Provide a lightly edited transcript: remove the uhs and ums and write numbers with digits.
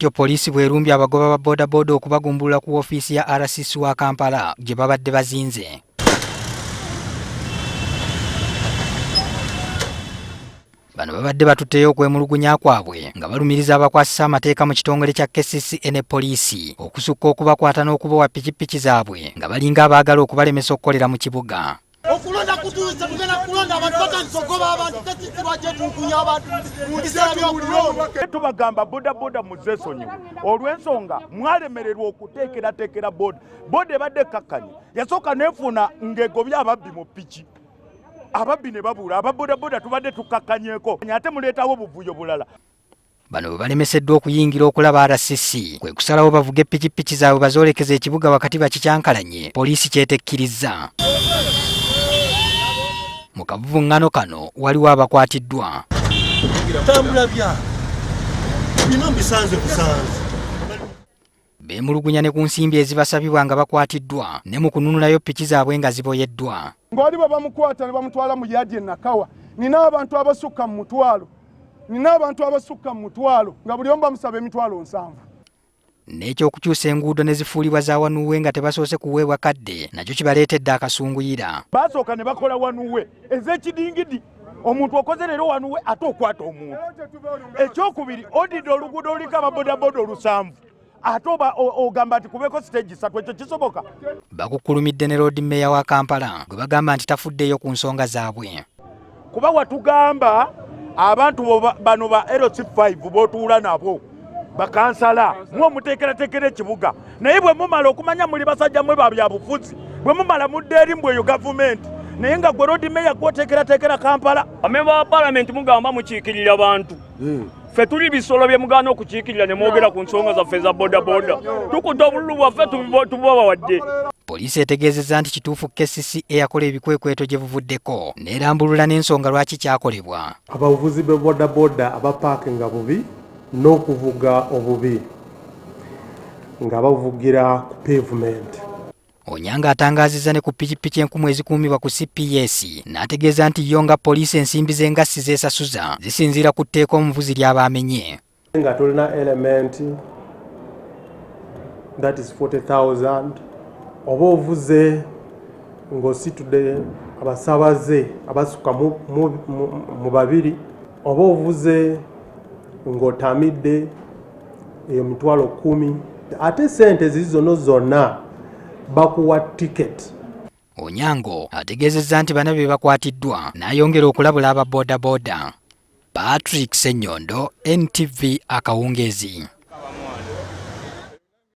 Bw'etyo poliisi bw'erumbye abagoba ba bodaboda okubagumbulula ku woofiisi ya RCC wa Kampala gye babadde bazinze. Bano babadde batutteyo okwemulugunya kwabwe nga balumiriza abakwasisa amateeka mu kitongole kya KCCA ne poliisi okusukka okubakwata n'okubowa pikipiki zaabwe nga balinga abaagala okubalemesa okukolera mu kibuga. Okulonda kutuuse, tugenda kulonda abantu batandise okugoba abantu tekisibwa kyetukunya abantu mu biseera by'okulonda. Tubagamba bodaboda muzesonyiwe olw'ensonga mwalemererwa okuteekerateekera boda. Boda ebadde ekkakkanye, yasooka nefuna ng'egobye ababbi mu piki, ababbi ne babula. Ababodaboda tubadde tukkakkanyeko ate muleetawo obuvuyo bulala. Bano bwe balemeseddwa okuyingira okulaba RCC kwe kusalawo bavuge pikipiki zaabwe bazoolekeze ekibuga wakati bakikyankalanye poliisi kyetekkirizza. Mu kavuvuŋŋano kano waliwo abakwatiddwa. Tambula bya bino mbisanze busanze. Beemulugunya ne ku nsimbi ezibasabibwa nga bakwatiddwa ne mu kununulayo piki zaabwe nga ziboyeddwa. Ng'oli bwe bamukwata ne bamutwala mu yaadi e Nakawa, nina abantu abasukka mu mutwalo, nina abantu abasukka mu mutwalo nga buli omu bamusaba 70,000. N'ekyokukyusa enguudo ne zifuulibwa za wanuwe nga tebasoose kuweebwa kadde nakyo kibaleetedde akasunguyira. Baasooka ne bakola wanuwe ez'ekidingidi, omuntu okoze leero wanuwe ate okwata omuntu. Ekyokubiri, odidde oluguudo oluliko ababodaboda 7 ate oba ogamba nti kubeeko siteegi 3, ekyo kisoboka? Bakukkulumidde ne Loodi Mmeeya wa Kampala gwe bagamba nti tafuddeeyo ku nsonga zaabwe. Kuba watugamba abantu bano ba LC5 b'otuula nabo bakansala mwe omuteekerateekera ekibuga, naye bwe mumala okumanya muli basajja mwe ba byabufuzi, bwe mumala mudda eri mbwe eyo gavumenti, naye nga gwe Loodi Mmeeya gwoteekerateekera Kampala. Bamemba ba palamenti mugamba mukiikirira bantu. Ffe tuli bisolo bye mugaana okukiikirira ne mwogera ku nsonga zaffe eza bodaboda. Tukutte obululu bwaffe tububawadde. Poliisi etegeezezza nti kituufu KCCA yakola ebikwekweto gye buvuddeko n'erambulula n'ensonga lwaki kyakolebwa. Abavuzi be bodaboda abapaakinga bubi n'okuvuga obubi nga bavugira ku pavement. Onyango atangaazizza ne ku pikipiki enkumu ezikuumibwa ku CPS n'ategeeza nti yo nga poliisi ensimbi z'engassi zeesasuza zisinziira ku tteeka omuvuzi ly'aba amenye. Nga tolina element that is 40,000 oba ovuze ng'ositudde abasabaze abasukka mu babiri oba ovuze ng'otamidde eyo 10,000, ate sente zizono zonna bakuwa ticket. Onyango ategeezezza nti bana be bakwatiddwa n'ayongera okulabula aba bodaboda. Patrick Ssenyondo, NTV akawungeezi.